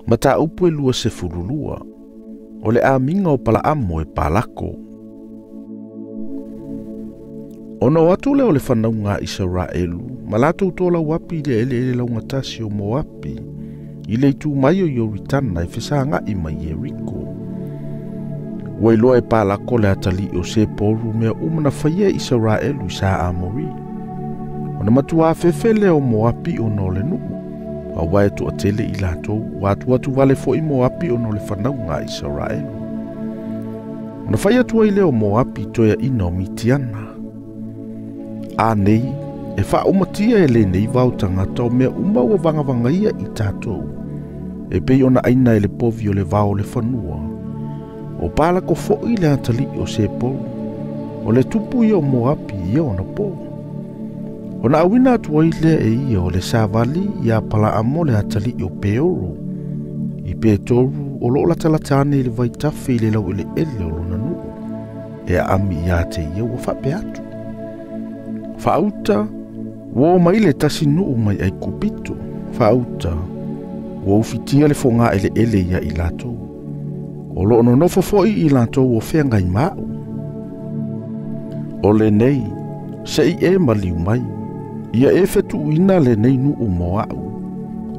Mataupu e 22, o le amiga o Palaamo e Palako. Ona o atu lea o le fanauga a Isaraelu, ma latou tolauapi i le eleele laugatasi o Moapi, i le itu mai o Ioritana e fesagai ma Ieriko. Ua iloa e Palako le atalii o Seporu mea uma na faia e Isaraelu i sa Amori. Ona matua afefe lea o Moapi ona o le nuu, aua e toatele i latou, ua atuatu vale foi Moapi ona o le fanauga a Isaraelu. Ona fai atu ai lea o Moapi i toeaina o Mitiana. A nei, e faaumatia e lenei vao tagata o mea uma ua vagavagaia i tatou, e pei ona aina e le povi o le vao o le fanua. O Palako foi le atalii o Seporu, o le tupu ia o Moapi ia ona po. Ona auina atu ai lea e ia o le savali ia Palaamo le atalii o Peoro, i Petoru o loo latalata ane i le vaitafe i le laueleele o lona nuu, e aami ia te ia ua faapea atu. Faauta, ua o mai le tasi nuu mai Aikupito. Faauta, ua ufitia le foga eleele ia i latou. O loo nonofo foi i latou o feagai ma au. O lenei, se i e maliu mai, ia e fetuuina lenei nuu mo au,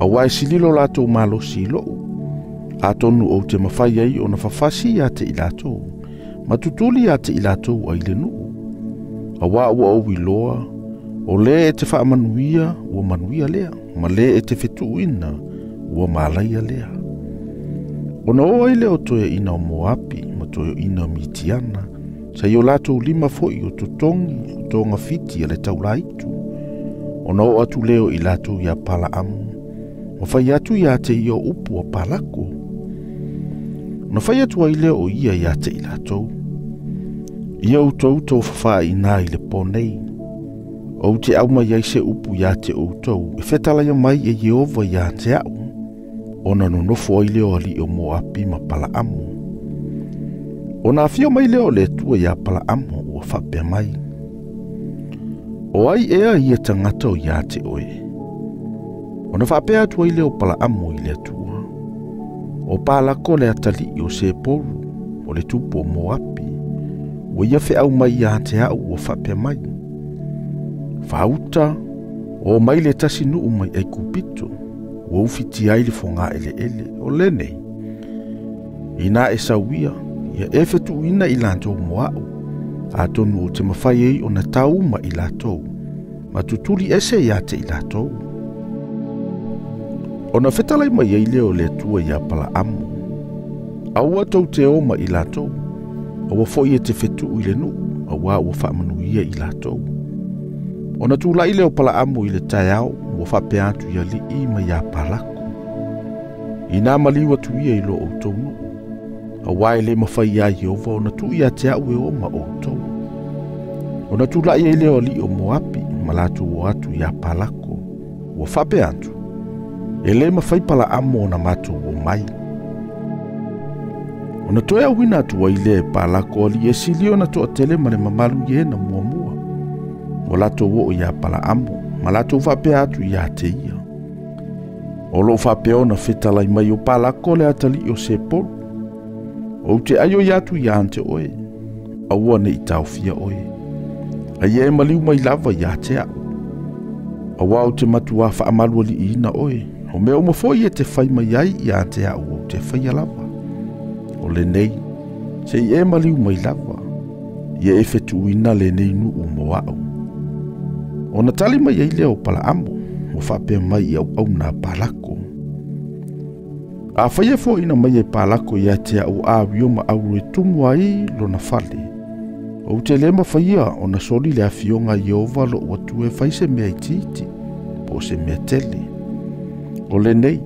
aua e sililo latou malosi i lou, atonu ou te mafai ai ona fafasi ia te i latou, ma tutuli ia te i latou ai le nuu. Aua ua ou iloa, o le e te faamanuia, ua manuia lea, ma le e te fetuuina, ua malaia lea. Ona o ai lea o toeaina o Moapi, ma toeaina o Mitiana, sa i o latou lima foi o totogi, o togafiti a le taulaitu. Ona o atu leo i latou ia Palaamo, ma fai atu ia te ia o upu a Palako. Ona fai atu ai leo o ia ia te i latou. Ia outou tou fafaina i le po nei. Ou te au mai ai se upu ia te outou, e fetalaia mai e Ieova ia te au. Ona nonofo ai leo alii o Moapi ma Palaamo. Ona afio mai leo o le Atua ia Palaamo ua faapea mai. O ai ea ia tagata o ia te oe? Ona faapea atu ai leo o Palaamo i le Atua. O Palako le atalii o Seporu, o le tupu o Moapi. Ua ia feau mai ia te au ua faapea mai. Faauta, o mai le tasi nuu mai Aikupito, ua ufitia ai le foga eleele, o lenei. Ina e sauia, ia e fetuuina i latou mo au, atonu o te mafai ai ona tauma i latou, ma tutuli ese ia te i latou. Ona fetalai mai ai lea o le Atua ia Palaamo. Aua tou te o ma i latou, aua foi e te fetuu i le nuu, aua ua faamanuia i latou. Ona tulai lea o Palaamo i le taeao, ua faapea atu i alii ma ia Palako. Ina maliu atu ia i lo outou nuu, aua e le mafai ia Ieova ona tuu ia te au e o ma outou. Ona tulai ai lea o alii o Moapi, ma latou o atu ia Palako, ua faapea atu, e le mafai Palaamo ona matou o mai. Ona toe auina atu ai lea e Palako alii e sili ona toatele ma le mamalu i e na muamua. Ua latou oo ia Palaamo, ma latou faapea atu ia te ia. O loo faapea ona fetalai mai o Palako le atalii o Seporu. Ou te aioi atu ia te oe, aua ne i taofia oe. Ai e maliu mai lava ia te au. Aua ou te matua faamalualiiina oe, o mea uma foi e te fai mai ai ia te au ou te faia lava. O lenei, se i e maliu mai lava, ia e fetuuina lenei nuu mo au. Ona tali mai ai lea o Palaamo, ua faapea mai i auauna a Palako. A faia foʻi mai e Palako ia te au awio ma auro e tumu ai lona fale. Ou te le mafaia ona soli le afioga a Ieova lou Atua e fai se mea itiiti, po o se mea tele. O lenei,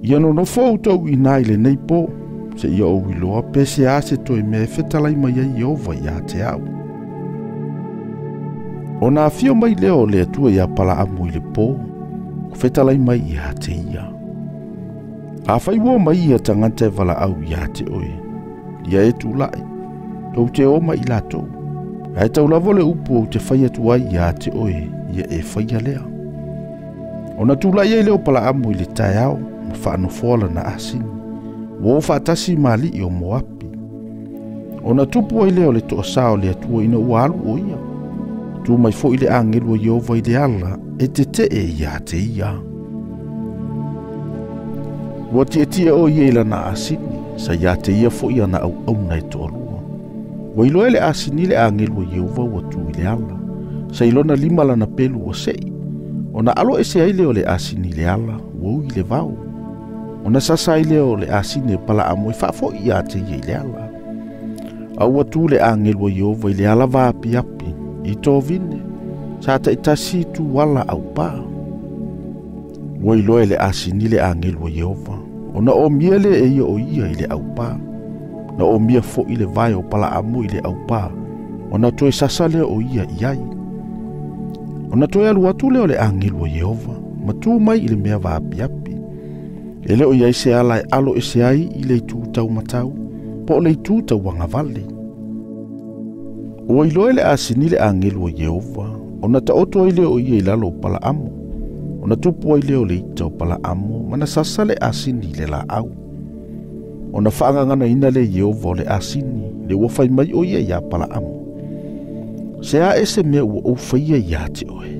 ia nonofo outou i ina i lenei po, seia ou iloa pe se a se toe mea e fetalai mai ai Ieova ia te au. Ona afio mai lea o le Atua ia Palaamo i le po, o fetalai mai ia te ia. Afai ua mai ia tagata e valaau ia te oe, ia e tulai, tou te o ma i latou. Ae tau lava le upu ou te fai atu ai ia te oe, ia e faia lea. Ona tulai ai lea o Palaamo i le taeao, ma faanofoa lana asini. Ua o faatasi ma ali'i o Moapi. Ona tupu ai lea o le to'asā o le Atua ina ua alu o ia. Tu mai fo'i le agelu a Ieova i le ala e tete'e iā te ia. Ua ti'eti'e o ia i lana asini, sa iā te ia fo'i ana auauna e to'alua. Ua iloa e le asini le agelu a Ieova ua tu i le ala. Sa i lona lima lana pelu ua se'i. Ona alo ese ai lea o le asini i le ala, ua ui le vao. Ona sasa ai lea o le asini e Palaamo e faafo'i iā te ia i le ala. A ua tu le agelu a Ieova i le ala vaapiapi, i tovine, sa ta'itasi tu ala aupā. Ua iloa e le asini le agelu a Ieova, ona omia lea e ia o ia i le aupā. Na omia fo'i le vae o Palaamo i le aupā, ona toe sasa lea o ia i ai. Ona toe alu atu lea o le agelu a Ieova, ma tu mai i le mea vaapiapi. E le o i ai se ala e alo ese ai i le itu taumatau, po o le itu tauagavale. Ua iloa e le asini le agelu a Ieova, ona ta'oto ai lea o ia i lalo o Palaamo. Ona tupu ai lea o le ita o Palaamo, ma na sasa le asini i le la'au. Ona fa'agaganaina le Ieova o le asini, le ua fai mai o ia iā Palaamo. Se a e se mea ua ou faia iā te oe.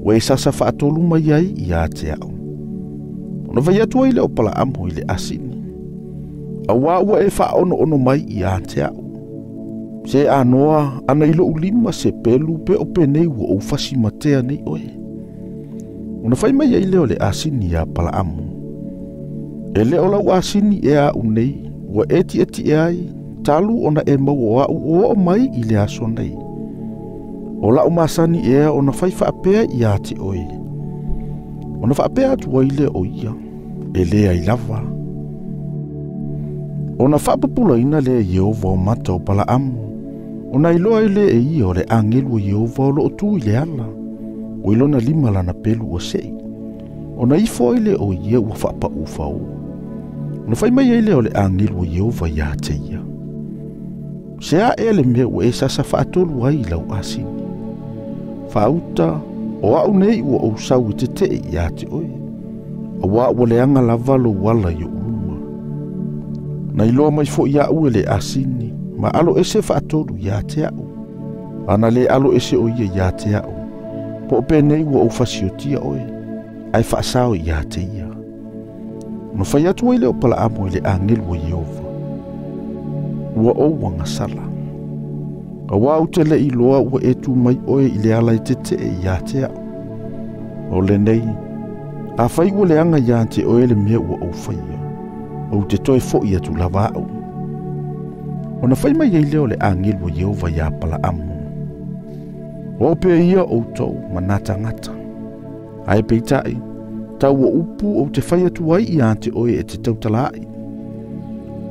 Ua e sasa fa'atolu mai ai iā te a'u. Ona fai atu ai lea o Palaamo i le asini. Auā ua e fa'aono'ono mai iā te a'u. Se anoa ana i lo'u lima se pelu pe o penei ua ou fasi matea nei oe. Ona fai mai ai lea o le asini iā Palaamo. E le o lau asini e a'u nei, ua e ti'eti'e ai, talu ona e maua o a'u o o'o mai i le aso nei. O la'u masani ea ona fai fa'apea iā te oe. Ona fa'apea atu ai lea o ia, e lē ai lava. Ona fa'apupulaina lea Ieova o mata o Palaamo, ona iloa ai lea e ia o le agelu a Ieova o lo'o tu i le ala, ua i lona lima lana pelu ua se'i. Ona ifo ai lea o ia ua fa'apa'ū faoa. Ona fai mai ai lea o le agelu a Ieova iā te ia. Se a ea le mea ua e sasa fa'atolu ai i lau asini. Fa'auta, o a'u nei ua ou sau e tete'e iā te oe. Auā ua leaga lava lou ala i o'u luma. Na iloa mai fo'i a'u e le asini, ma alo ese fa'atolu iā te a'u. Ana lē alo ese o ia iā te a'u. Po o penei ua ou fasiotia oe, ae fa'asao iā te ia. Ona fai atu ai lea o Palaamo i le agelu a Ieova. Ua ou agasala. Auā ou te le'i iloa ua e tu mai oe i le ala e tete'e iā te a'u. O lenei, afai ua leaga iā te oe le mea ua ou faia, ou te toe fo'i atu lava a'u. Ona fai mai ai lea o le agelu a Ieova iā Palaamo. O pea ia outou ma nā tagata. Ae peita'i, tau o upu ou te fai atu ai iā te oe e te tautalā'i.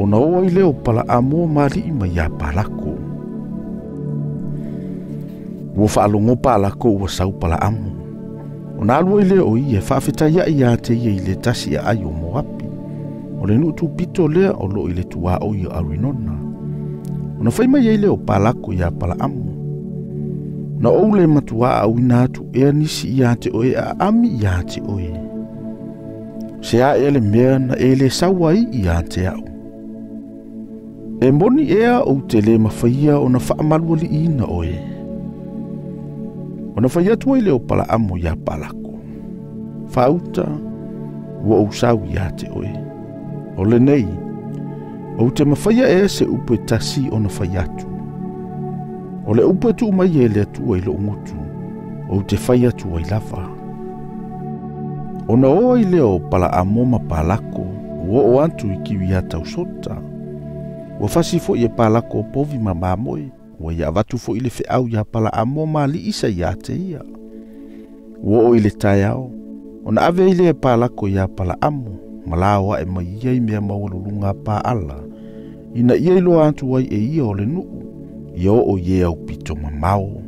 Ona o ai lea o Palaamo ma ali'i mai iā Palako. Ua fa'alogo Palako ua sau Palaamo. Ona alu ai lea o ia e fa'afetaia'i iā te ia i le tasi aai o Moapi. O le nu'u tupito lea o lo'o i le tuā'oi o Arinona. Ona fai mai ai lea o Palako iā Palaamo. Na ou le matuā a'auina atu ea nisi iā te oe a'ami iā te oe. Se a ea le mea na e lē sau ai iā te a'u. E moni ea ou te lē mafaia ona fa'amaluali'iina oe. Ona fai atu ai lea o Palaamo iā Palako. Fa'auta, ua ou sau iā te oe. O lenei, ou te mafaia ea se upu e tasi ona fai atu. O le upu e tuu mai e le Atua i lo'u gutu, ou te fai atu ai lava. Ona o ai lea o Palaamo ma Palako, ua oo atu i Kiriata-Usota. Ua fasi fo'i e Palako o povi ma mamoe, ua ia avatu fo'i le fe'au iā Palaamo ma ali'i sa iā te ia. Ua oo i le taeao, ona ave ai lea e Palako iā Palaamo, ma lao a'e mai ia i mea maualuluga a paala, ina ia iloa atu ai e ia o le nu'u, ia oo i e aupito mamao.